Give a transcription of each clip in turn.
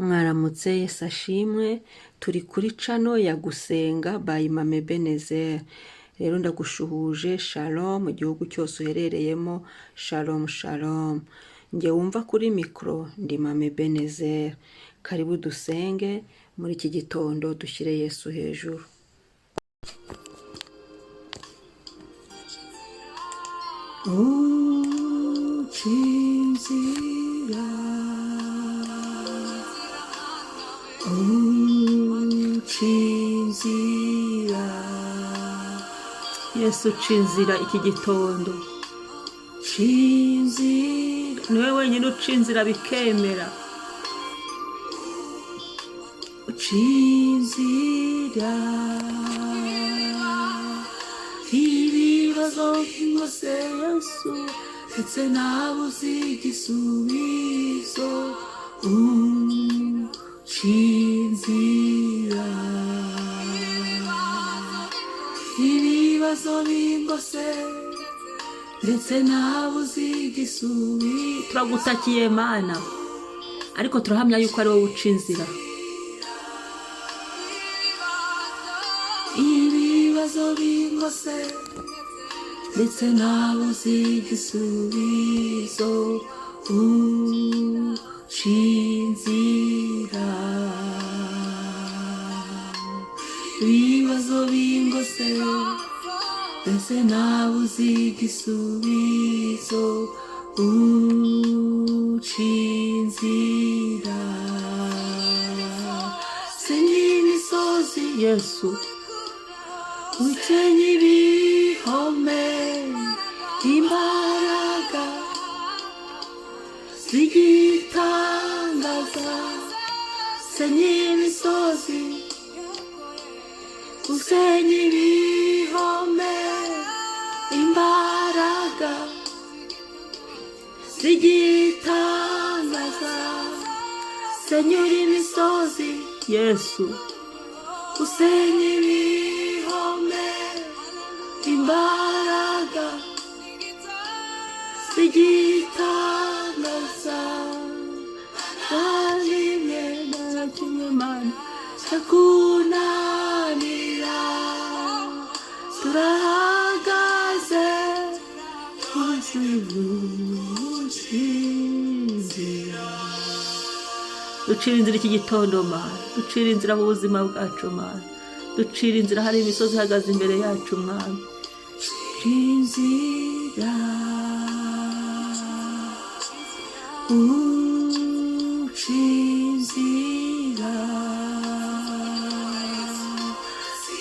Mwaramutse, Yesu ashimwe. Turi kuri channel ya Gusenga by Mama Ebenezer. Rero ndagushuhuje, shalom mu gihugu cyose uherereyemo, shalom shalom. Njye wumva kuri mikoro ndi Mama Ebenezer. Karibu dusenge muri iki gitondo, dushyire Yesu hejuru. Uca inzira, uca inzira. Yesu, uca inzira iki gitondo. Uca inzira, niwe wenyine uca inzira bikemera. Uca inzira, ibibazo byose Yesu, ndetse nabuze igisubizo. Uca inzira, ibibazo bingose, ndetse nabuze igisubizo. Turagutakiye Mana, ariko turahamya yuko ari wowe uca inzira. Ibibazo bingose, ndetse nabuze igisubizo. Uca inzira, ibibazo bingose, ndetse nabuze igisubizo. Uca inzira, senya imisozi Yesu, ukenye ibihome, imbaraga z'igitangaza. Senya imisozi, usenya ibihome, imbaraga z'igitangaza. Senyura imisozi Yesu, usenya ibihome, imbaraga z'igitangaza. Nta rimwe, nta kimwe Mana cyakunanira. Turahagaze inzira. Ducira inzira iki gitondo Mana, ducira inzira mu buzima bwacu Mana, ducira inzira hari imisozi ihagaze imbere yacu Mwami. Inzira, uca inzira,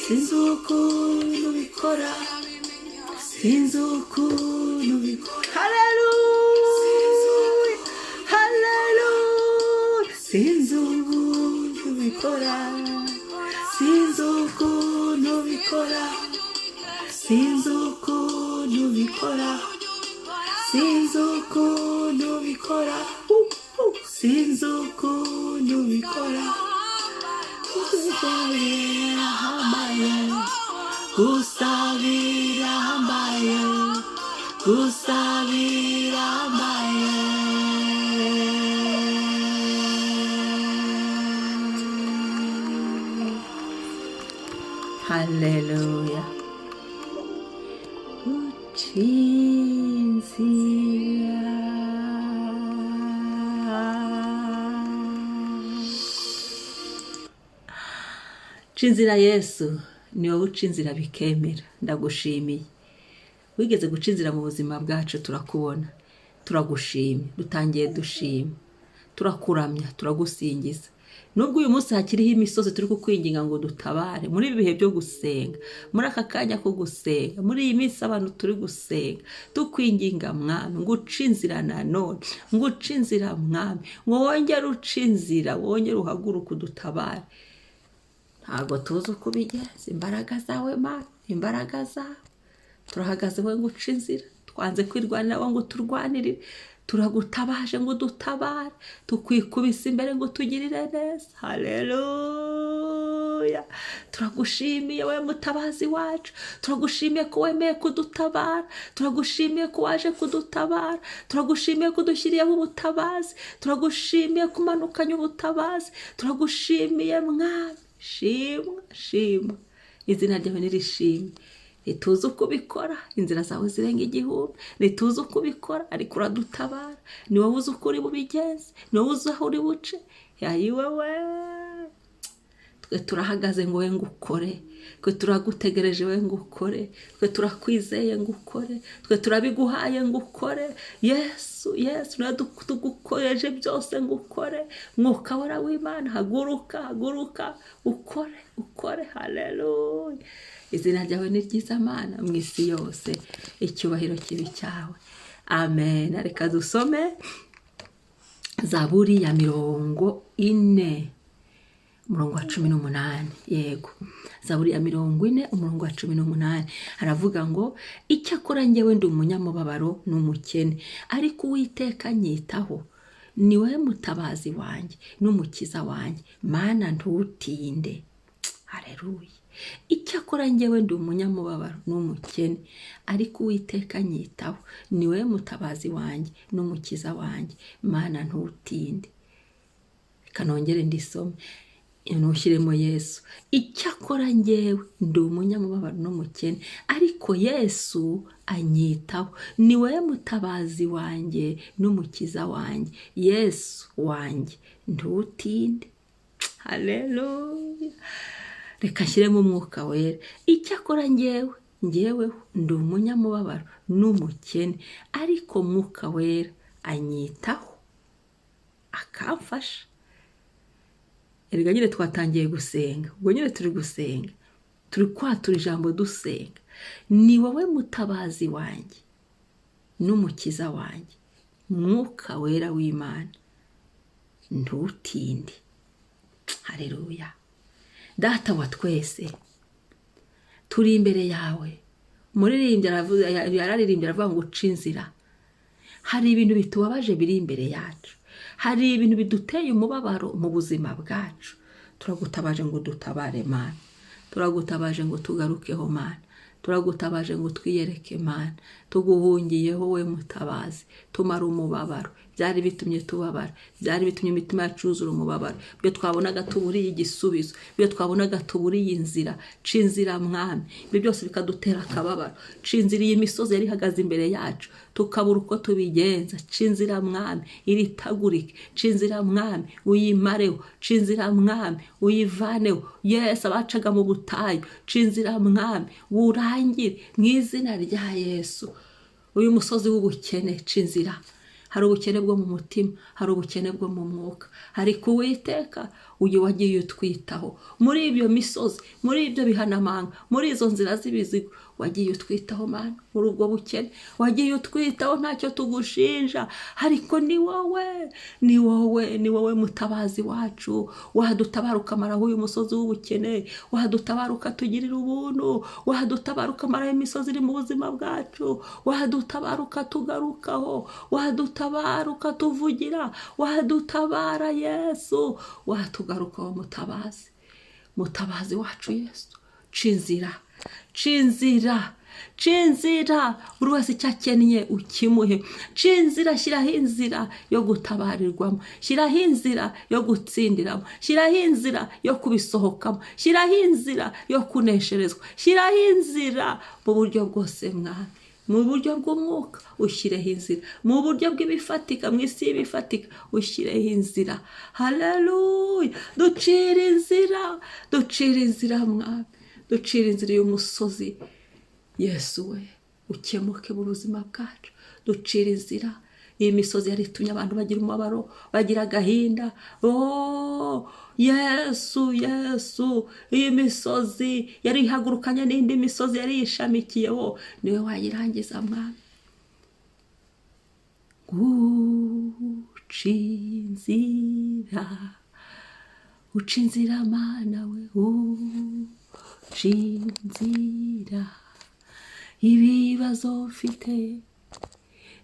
sinzi ukuntu ubikora, sinzi ukuntu ubikora. Haleluya, haleluya. Sinzi ukuntu ubikora, sinzi ukuntu ubikora, sinzi ukuntu ubikora, sinzi ukuntu ubikora, sinzi ukuntu ubikora. Gusa birahambaye, gusa birahambaye, gusa birahambaye. Haleluya. Uca inzira, uca inzira Yesu, ni wowe uca inzira bikemera. Ndagushimiye, wigeze guca inzira mu buzima bwacu, turakubona, turagushimye. Dutangiye dushima, turakuramya, turagusingiza. Nubwo uyu munsi hakiriho imisozi, turi kukwinginga ngo dutabare muri ibi bihe byo gusenga, muri aka kanya ko gusenga, muri iyi minsi abantu turi gusenga tukwinginga Mwami ngo uce inzira nanone, ngo uce inzira Mwami, ngo wongere uce inzira, wongere uhaguruke udutabare. Ntabwo tuzi uko ubigenza, imbaraga zawe Mana, imbaraga zawe. Turahagaze wowe ngo uce inzira, twanze kwirwanira, wowe ngo uturwanirire. Turagutabaje ngo udutabare, tukwikubise imbere ngo utugirire neza. Haleluya. Haleluya. Turagushimiye we mutabazi wacu, turagushimiye ko wemeye kudutabara, turagushimiye ko waje kudutabara, turagushimiye ko udushyiriyeho ubutabazi, turagushimiye ko umanukanye ubutabazi, turagushimiye Mwami. Shimwa, shimwa, izina ryawe nirishimwe. Ntituzi uko ubikora, inzira zawe zirenga igihumbi, ntituzi uko ubikora, ariko uradutabara. Ni wowe uzi uko uri bubigenze, ni wowe uzi aho uri buce. Yayiwewe, twe turahagaze ngo we ngo ukore, twe turagutegereje we ngo ukore, twe turakwizeye ngo ukore, twe turabiguhaye ngo ukore. Yesu, Yesu, niwe tugukoreje byose ngo ukore. Mwuka Wera w'Imana, haguruka, haguruka, ukore, ukore. Haleluya. Izina ryawe ni ryiza Mana mu isi yose, icyubahiro kibi cyawe. Amen. Reka dusome Zaburi ya 40 umurongo wa 18. Yego, Zaburi ya 40 umurongo wa 18 aravuga ngo: "Icyakora njyewe ndi umunyamubabaro n'umukene, ariko Uwiteka anyitaho. Ni wowe mutabazi wanjye n'umukiza wanjye, Mana ntutinde." Hareruya. Icyakora njyewe ndi umunyamubabaro n'umukene, ariko Uwiteka anyitaho. Ni wowe mutabazi wanjye n'umukiza wanjye, Mana ntutinde. Reka nongere ndisome, ntushyiremo Yesu. Icyakora njyewe ndi umunyamubabaro n'umukene, ariko Yesu anyitaho. Ni wowe mutabazi wanjye n'umukiza wanjye, Yesu wanjye ntutinde. Haleluya. Reka nshyiremo Umwuka Wera. Icyakora njyewe, njyeweho ndi umunyamubabaro n'umukene, ariko Mwuka Wera anyitaho akamfasha. Erega nyine twatangiye gusenga, ubwo nyine turi gusenga, turi kwatura ijambo dusenga. Ni wowe mutabazi wanjye n'umukiza wanjye, Mwuka Wera w'Imana ntutinde. Hareruya. Data wa twese, turi imbere yawe. Umuririmbyi yararirimbye aravuga ngo uce inzira. Hari ibintu bitubabaje biri imbere yacu, hari ibintu biduteye umubabaro mu buzima bwacu. Turagutabaje ngo dutabare Mana, turagutabaje ngo tugarukeho Mana, turagutabaje ngo twiyereke Mana. Tuguhungiyeho we mutabazi, tumara umubabaro. Byari bitumye tubabara, byari bitumye imitima yacu yuzura umubabaro, ibyo twabonaga tuburiye igisubizo, ibyo twabonaga tuburiye inzira. Ca inzira Mwami, ibyo byose bikadutera akababaro. Ca inzira iyi misozi yari ihagaze imbere yacu, tukabura uko tubigenza. Ca inzira Mwami, iritagurike. Ca inzira Mwami, uyimareho. Ca inzira Mwami, uyivaneho. Yesu, abacaga mu butayu, ca inzira Mwami, wurangire mu izina rya Yesu. Uyu musozi w'ubukene, ca inzira. Hari ubukene bwo mu mutima, hari ubukene bwo mu mwuka, ariko Uwiteka uyu wagiye utwitaho muri ibyo misozi, muri ibyo bihanamanga, muri izo nzira z'ibizigo, wagiye utwitaho Mana. Muri ubwo bukene wagiye utwitaho, ntacyo tugushinja, ariko ni wowe, ni wowe, ni wowe mutabazi wacu. Wadutabara ukamaraho uyu musozi w'ubukene, wadutabara ukatugirira ubuntu, wadutabara ukamaraho imisozi iri mu buzima bwacu, wadutabara ukatugarukaho, wadutabara ukatuvugira, wadutabara Yesu, watugarukaho mutabazi, mutabazi wacu Yesu. Ca inzira, ca inzira, ca inzira. Buri wese icyo akennye ukimuhe. Ca inzira, shyiraho inzira yo gutabarirwamo, shyiraho inzira yo gutsindiramo, shyiraho inzira yo kubisohokamo, shyiraho inzira yo kunesherezwa, shyiraho inzira mu buryo bwose Mwami. Mu buryo bw'umwuka ushyireho inzira, mu buryo bw'ibifatika, mu isi y'ibifatika ushyireho inzira. Haleluya. Ducira inzira, ducira inzira Mwami, ducira inzira y'umusozi. Yesu we, ukemuke mu buzima bwacu. Ducira inzira iyi misozi yari itumye abantu bagira umubabaro, bagira agahinda. Oh Yesu, Yesu, iyi misozi yari ihagurukanye n'indi misozi yari yishamikiyeho, niwe wayirangiza Mwami. Uca inzira, uca inzira Mana we, uca inzira. Ibibazo mfite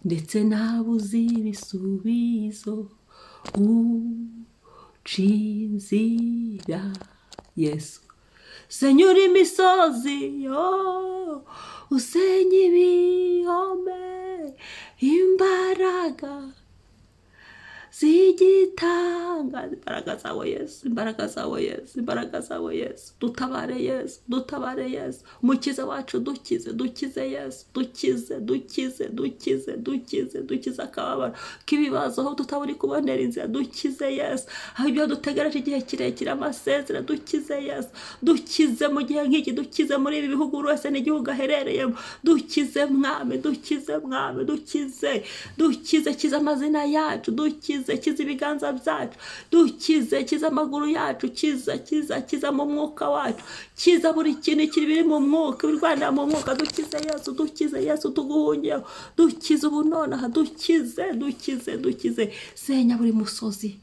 ndetse nabuze ibisubizo, uca inzira Yesu. Senyura imisozi yo, usenye ibihome, imbaraga z'igitanga. Imbaraga zawe Yesu, imbaraga zawe Yesu, imbaraga zawe Yesu. Dutabare Yesu, dutabare Yesu, Umukiza wacu. Dukize, dukize Yesu, dukize, dukize, dukize, dukize, dukize akababaro k'ibibazo, aho tutaburi kubonera inzira. Dukize Yesu, aho ibyo dutegereje igihe kirekire, amasezera. Dukize Yesu, dukize mu gihe nk'iki, dukize muri ibi bihugu, buri wese n'igihugu aherereyemo. Dukize Mwami, dukize Mwami, dukize, dukize. Kiza amazina yacu, dukize, kiza ibiganza byacu, dukize, kiza amaguru yacu, kiza, kiza, kiza mu mwuka wacu, kiza buri kintu kiri biri mu mwuka, ibirwanira mu mwuka. Dukize Yesu, dukize Yesu, tuguhungiyeho. Dukize ubu nonaha, dukize, dukize, dukize. Senya buri musozi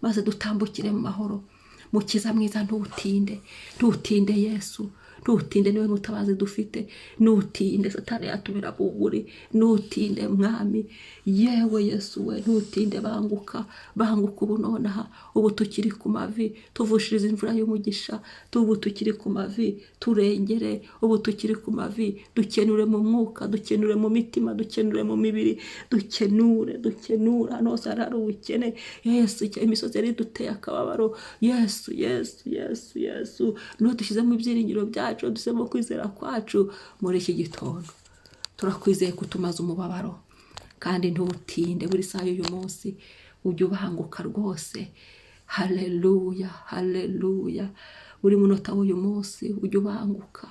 maze dutambukire mu mahoro. Mukiza mwiza, ntutinde, ntutinde Yesu, ntutinde. Niwe mutabazi dufite. Ntutinde, Satani yatubera buguri. Ntutinde Mwami, yewe Yesu we, ntutinde. Banguka, banguka ubu nonaha. Ubu tukiri ku mavi, tuvushirize imvura y'umugisha. Ubu tukiri ku mavi, turengere. Ubu tukiri ku mavi, dukenure mu mwuka, dukenure mu mitima, dukenure mu mibiri, dukenure, dukenure ahantu hose hari ubukene Yesu. Imisozi yari iduteye akababaro. Yesu, Yesu, Yesu, Yesu, niwe dushyizemo ibyiringiro byacu, dushyizemo kwizera kwacu muri iki gitondo. Turakwizeye kutumaza umubabaro, kandi ntutinde. Buri saha y'uyu munsi ujye ubanguka rwose. Haleluya, haleluya. Buri munota w'uyu munsi ujye ubanguka.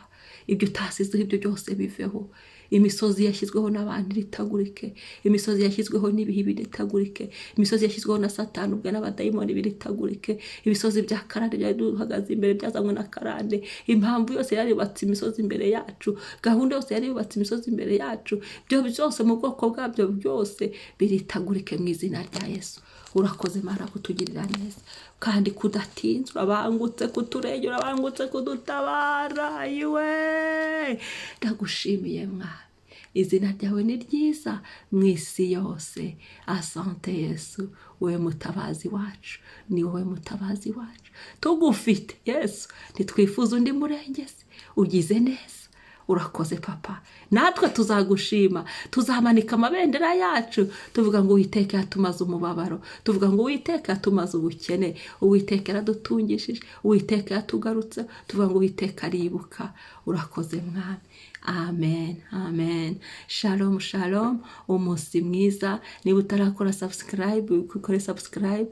Ibyo utasizeho, ibyo byose biveho. Imisozi yashyizweho n'abantu iritagurike, imisozi yashyizweho n'ibihe biritagurike, imisozi yashyizweho na Satani ubwe n'abadayimoni biritagurike, ibisozi bya karande byari duhagaze imbere, byazanywe na karande, impamvu yose yari yubatse imisozi imbere yacu, gahunda yose yari yubatse imisozi imbere yacu, ibyo byose mu bwoko bwabyo byose biritagurike mu izina rya Yesu. Urakoze Mana kutugirira neza kandi kudatinze. Urabangutse kuturengera, urabangutse kudutabara. Iwe ndagushimiye Mwami, izina ryawe ni ryiza mu isi yose. Asante Yesu, wowe mutabazi wacu, ni wowe mutabazi wacu. Tugufite Yesu, ntitwifuza undi murengezi. Ugize neza, urakoze Papa. Natwe tuzagushima, tuzamanika amabendera yacu tuvuga ngo Uwiteka yatumaze umubabaro, tuvuga ngo Uwiteka yatumaze ubukene, Uwiteka yaradutungishije, Uwiteka yatugarutse, tuvuga ngo Uwiteka aribuka. Urakoze Mwami. Amen, amen. Shalom, shalom. Umunsi mwiza. Niba utarakora subscribe, ukore subscribe,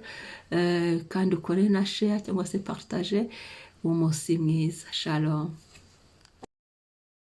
kandi ukore na share cyangwa se partage. Umunsi mwiza, shalom.